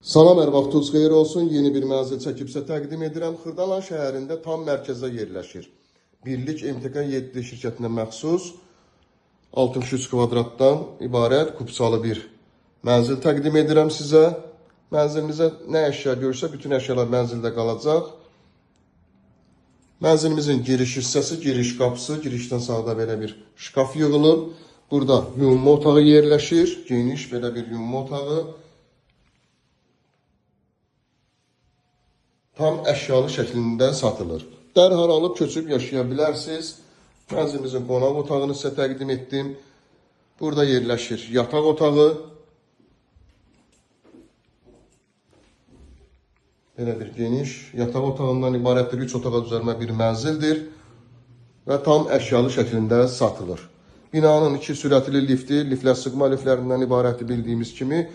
Salam, hər vaxtınız xeyir olsun. Yeni bir mənzil çəkib sizə təqdim edirəm. Xırdalan şəhərində tam mərkəzdə yerləşir. Birlik MTK 7 şirkətinə məxsus 63 kvadratdan ibarət kupçalı bir mənzil təqdim edirəm sizə. Mənzilimizə nə əşya görürsə, bütün əşyalar mənzildə qalacaq. Mənzilimizin giriş hissəsi, giriş qapısı, girişdən sağda belə bir şkaf yığılıb. Burada yuyunma otağı yerləşir. Geniş belə bir yuyunma otağı. Tam əşyalı şəklində satılır. Dərhal alıb köçüb yaşaya bilərsiniz. Mənzilimizin qonaq otağını sizə təqdim etdim. Burada yerləşir yataq otağı. Belə bir geniş yataq otağından ibarətdir. 3 otağa düzəlmə bir mənzildir və tam əşyalı şəklində satılır. Binanın 2 sürətli lifti, liflər sıxma liflərindən ibarətdir bildiyimiz kimi.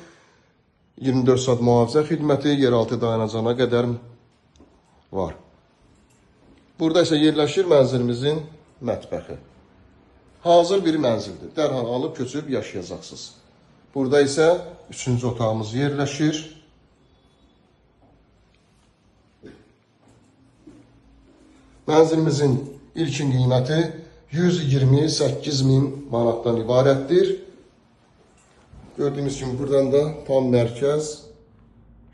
24 saat mühafizə xidməti yeraltı dayanacağına qədər var. Burada isə yerləşir mənzilimizin mətbəxi. Hazır bir mənzildir. Dərhal alıb köçüb yaşayacaqsınız. Burada isə 3-cü otağımız yerləşir. Mənzilimizin ilkin qiyməti 128 min manatdan ibarətdir. Gördüyünüz kimi buradan da tam mərkəz,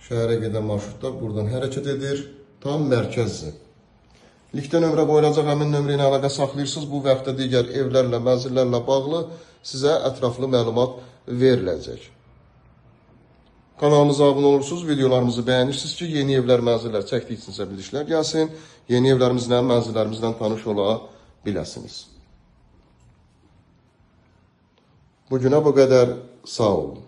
şəhərə gedən marşrutlar buradan hərəkət edir. Tam mərkəzdir. Linkdə nömrə qoyulacaq, həmin nömrə ilə əlaqə saxlayırsınız. Bu və yaxud da digər evlərlə, mənzillərlə bağlı sizə ətraflı məlumat veriləcək. Kanalımıza abunə olursunuz, videolarımızı bəyənirsiniz ki, yeni evlər, mənzillər çəkdikcə sizə bildirişlər gəlsin. Yeni evlərimizlə, mənzillərimizlə tanış ola biləsiniz. Bugünə bu qədər. Sağ olun.